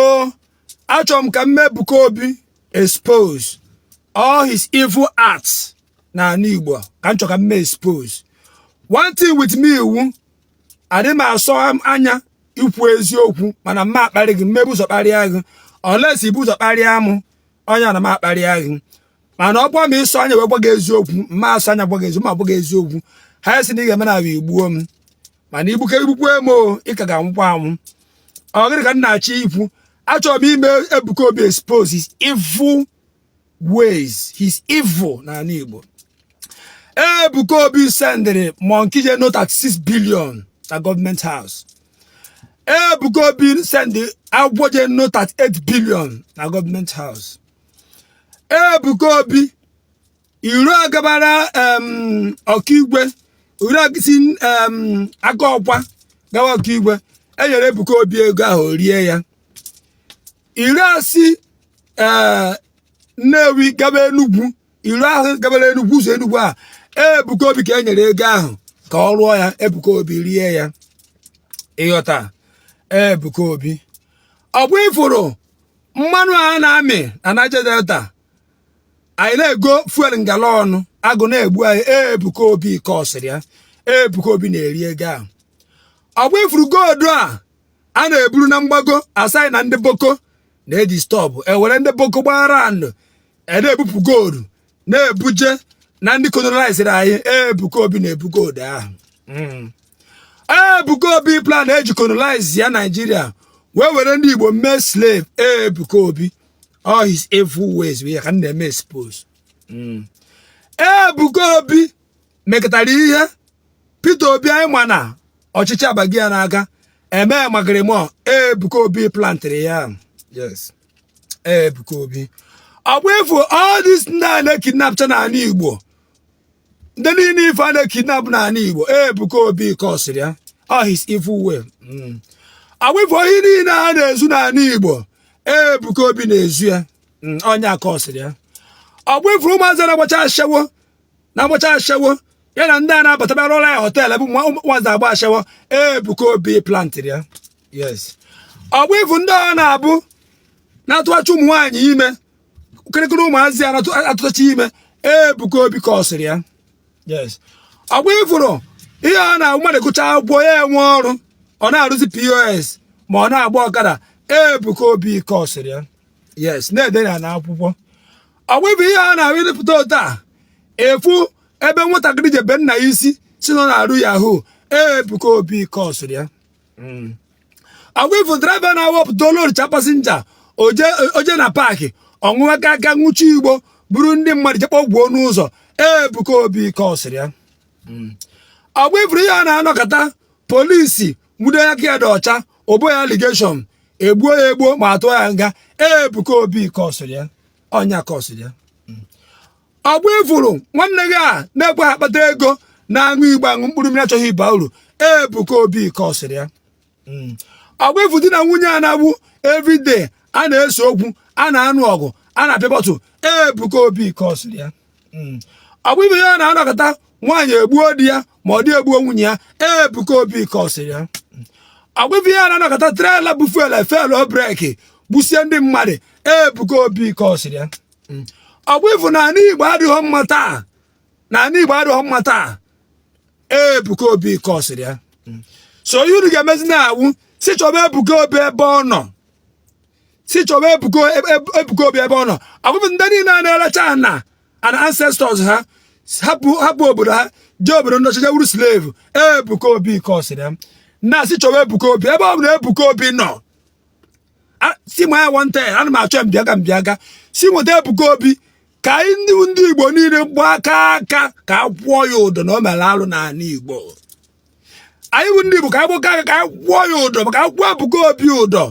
Biko, achọrọ m ka m mee Ebuka Obi expose all his evil acts n'ala Igbo, ka m chọrọ ka m mee expose. One thing with me iwu adị m asọ anya ikwu eziokwu, mana mma akparị gị, mmebu ụzọ kparịa gị, unless ibu ụzọ kparịa mụ onye na m akparịa gị. Mana ọ bụrụ ma ịsọ anya wee gwa gị eziokwu, mma asọ anya gwa gị eziokwu, ma gwa gị eziokwu, ha sị na ị ga-eme na igbuo m, mana igbuke igbukwe m o, ị ka ga-anwụkwa anwụ. Ọ gịnị ka m na-achọ ikwu? Achọrọ m ime Ebuka Obi expose his evil ways, his evil n'ala Igbo. Ebuka Obi sendịrị monkey je no 36 billion na government house. Ebuka Obi sendị agwọ je no 38 billion na government house. Ebuka Obi iro agabara Ọkaigwe, iro si aka ọkwa gawa Ọkaigwe, enyere Ebuka Obi ego ahụ, rie ya. Iro asị ee Nnewi gaba Enugwu, iro ahụ gabara Enugwu, ụzọ Enugwu a, Ebuka Obi ka e nyere ego ahụ ka ọ rụọ ya, Ebuka Obi rie ya. Ịghọta? Ebuka Obi ọ bụ ifuru mmanụ a na-amị na Niger Delta, anyị na-ego fuel ngala ọnụ, agụ na-egbu anyị. Ebuka Obi ka ọ sịrị ya, Ebuka Obi na-eri ego ahụ. Ọ bụ ifuru gold a a na-eburu na mgbago asaghị na ndị Boko na-eji stop, ewere ndị Boko gbara ndụ na-ebupụ gold na-ebuje na ndị colonizere anyị. Ebuka Obi na-ebu gold ahụ. Ebuka Obi plan eji colonize ya Naijiria wee were ndị Igbo mee slave. Ebuka Obi, all his evil ways ya ka m na-eme expose. Ebuka Obi mekọtara ihe Peter Obi, anyị ma na ọchịchị abaghị ya n'aka, eme magịrịmọ. Ebuka Obi plantịrị ya. Yes, Ebuka Obi. Ọ bụ ifu all this ndị a na-ekidnapcha n'ala Igbo, ndị niile ife a na-ekidnap n'ala Igbo, Ebuka Obi ka ọ sịrị ya, all his evil way. Ọ bụ ifu ohi niile a na-ezu n'ala Igbo, Ebuka Obi na-ezu ya. Onye aka ọ sịrị ya. Ọ bụ ifuru ụmụazị na-agbacha ashawo, na-agbacha ashawo ya na ndị a na-abata bịa rụọla ya hotel ebe ụmụazị agba ashawo, Ebuka Obi plantịrị ya. Yes, ọ bụ ifu ndị ọ na-abụ na-atụwacha ụmụ nwaanyị ime, kịrịkịrị ụmụazị a na-atụtacha ime, Ebuka Obi ka ọ sịrị ya. Yes, ọ bụ ifuru ihe ọ na mmadụ gụcha akwụkwọ ya enwe ọrụ, ọ na-arụzi POS ma ọ na-agba ọkada, Ebuka Obi ka ọ sịrị ya. Yes, na-ede ya n'akwụkwọ. Ọ bụ ife ihe a na-arịpụta otu a efu ebe nwatakịrị jebe nna ya isi si na ọ na-arụ yahoo, Ebuka Obi ka ọ sịrị ya. Ọ bụ ifu driver na-awepụta oloricha passenger oje na park, ọṅụwa aka aka nwụchi igbo buru ndị mmadụ jekpọ gwuo n'ụzọ, Ebuka Obi ka ọ sịrị ya. Ọ bụ ifuru ihe a na-anọkọta polisi nwude aka ya dị ọcha, obo ya allegation, egbuo ya egbuo ma atụọ ya nga, Ebuka Obi ka ọ sịrị ya, ọnya ka ọ sịrị ya. Ọ bụ ifuru nwanne gị a na-ekwe ha akpata ego, na-aṅụ igbo, aṅụ mkpụrụ mmiri, achọghị ịba uru, Ebuka Obi ka ọ sịrị ya. Ọ bụ ifu di na nwunye a na-abụ everyday a na-ese okwu, a na-anụ ọgụ, a na-apịa bottle, Ebuka Obi ka ọ sịrị ya. Ọ bụ ife ya na-anọkọta nwaanyị egbuo di ya ma ọ dị egbuo nwunye ya, Ebuka Obi ka ọ sịrị ya. Ọ bụ ife ya na-anọkọta trailer bụ fuel efelu brake gbusie ndị mmadụ, Ebuka Obi ka ọ sịrị ya. Ọ bụ ifu na ala Igbo adịghị mma taa, na ala Igbo adịghị mma taa, Ebuka Obi ka ọ sịrị ya. So ihe unu ga-emezi na-awụ si chọba Ebuka Obi ebe ọ nọ, si chọba Ebuka Obi ebe ọ nọ. Ọ bụghị ndị niile a na-elecha ana ana ancestors ha, hapụ hapụ obodo ha jee obodo ndị ọcha jee wuru slave, Ebuka Obi ka ọ sịrị ya. Na-asị chọba Ebuka Obi ebe ọ bụla Ebuka Obi nọ. Si ma ya wanted, ana m achọ mbịaga mbịaga, si nweta Ebuka Obi ka anyị ndị Igbo niile gbaa aka aka ka a kwụọ ya ụdọ na o mere alụ n'ala Igbo. Anyị bụ ndị Igbo, ka anyị gbakọ aka ka anyị kwụọ ya ụdọ, maka akwụkwọ Ebuka Obi ụdọ,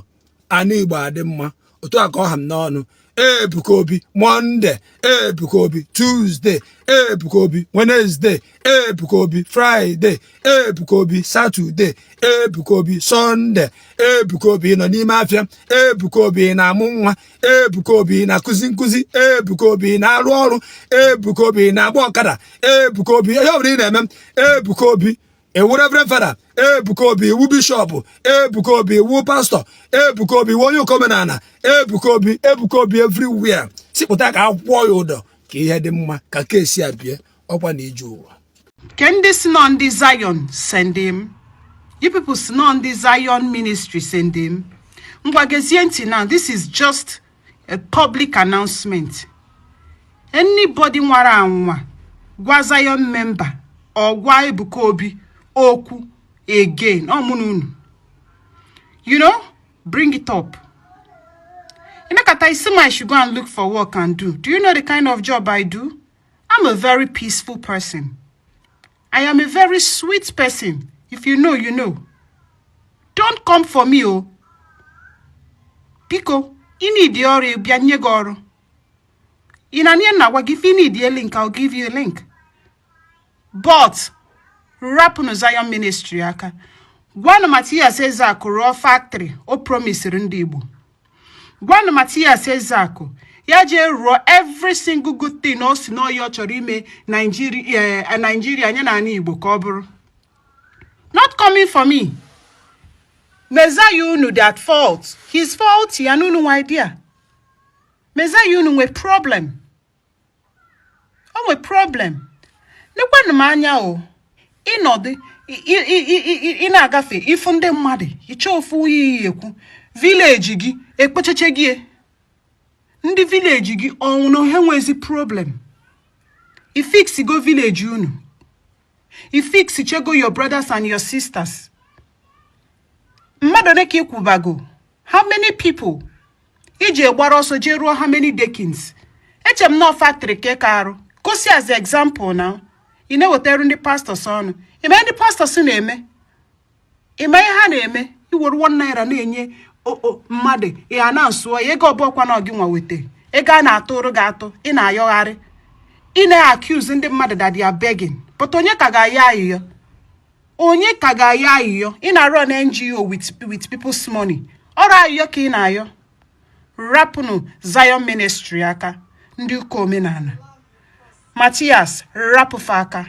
ala Igbo adị mma. Otu a ka ọ ha m n'ọnụ. Ebuka Obi Monday, Ebuka Obi Tuesday, Ebuka Obi Wednesday, Ebuka Obi Friday, Ebuka Obi Saturday, Ebuka Obi Sunday, Ebuka Obi nọ n'ime afịa, Ebuka Obi na-amụ nwa, Ebuka Obi na-akụzi nkụzi, Ebuka Obi na-arụ ọrụ, Ebuka Obi na-agba ọkada, Ebuka Obi ihe ọbụla ị na-eme, Ebuka Obi. Ị wụ Reverend Father, Ebuka Obi. Ị wụ bishọp, Ebuka Obi. Ị wụ pastọ, Ebuka Obi. Ị wụ onye ụka omenala, Ebuka Obi. Ebuka Obi everywhere. Si pụta ka akwụkwọ ya ụdọ ka ihe dị mma ka kesi a bie ọkwa na ije ụwa. Ke ndị si nọ ndị Zion send m. You people si nọ ndị Zion Ministry send m. Ngwa, gezie ntị now. This is just a public announcement. Anybody nwara anwa gwa Zion member or gwa Ebuka Obi okwu again, ọ mụ na unu bring it up. Emekata isi m, I should go and look for work and do. Do you know the kind of job I do? I'm a very peaceful person. I am a very sweet person. If you know, you know. Don't come for me, oh. Biko, ị need ọrụ, bịa nye gị ọrụ. Ị na ihe na-agwa gị, if you need a link, I'll give you a link. But rapụnụ Zion Ministry aka. Gwanụ Matias Ezeakụ rụọ factory o promisiri ndị Igbo. Gwanụ Matias Ezeakụ ya jee rụọ every single good thing o si n'ọya ọ chọrọ ime Nigeria, Nigeria nye n'ala Igbo ka ọ bụrụ. Not coming for me. Messiah unu dị at fault. He's faulty and unu nwe idea. Messiah unu nwe problem. O nwe problem. Nekwanụ m anya o. Ịnọdụ ị na-agafe ịfụ ndị mmadụ, ịchọ ofu ihe ekwu. Village gị ekpocheche gị. Ndị village gị ọnwụ na ha nwezi problem. I fix go village unu. I fix chego your brothers and your sisters. Mmadụ ole ka ị kwụbago? How many people? Iji gbara ọsọ jee rụọ how many dekins? Eche m nọọ factory ka ị ka arụ. Gosi as example now. Ị na-ewetara ndị pastors ọnụ. Ime ndị pastors na-eme? Ime ihe ha na-eme? Iwere ₦1 na-enye mmadụ, ị a na-asụọ ya ego ọbụọkwa na gị nwa weta. Ego a na-atụrụ gị atụ, ị na-ayọgharị. Ị na-accuse ndị mmadụ that they are begging. But onye ka ga-ayọ ayịyọ? Onye ka ga-ayọ ayịyọ? Ị na-run NGO with people's money. Ọrụ ayịyọ ka ị na-ayọ. Rapụnụ Zion Ministry aka, ndị ụka omenala. Matias, rapụfe aka.